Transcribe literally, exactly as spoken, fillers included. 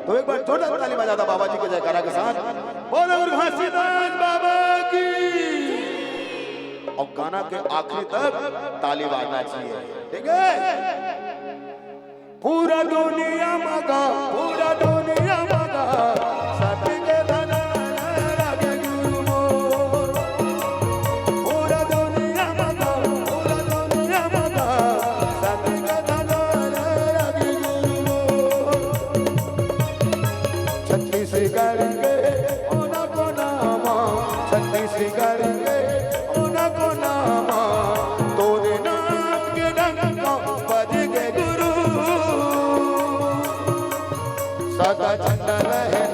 तो एक बार जोरदार ताली बजा दो बाबा जी के जयकारा के साथ। बोलो गुरु घासीदास बाबा की। और गाना के आखिरी तक ताली बजना चाहिए, ठीक है? पूरा दुनिया मगा, पूरा दुनिया मगा, सत्य के धन लगे गुरु मोर। पूरा दुनिया मगा, पूरा दुनिया मगा, सत्य के धन लगे गुरु मोर। छत्तीसगढ़ के ओना कोना मा, छत्तीसगढ़ के ओना कोना मा, तोरे नाम के डंका बज गे गुरु। सदा झंडा लहरा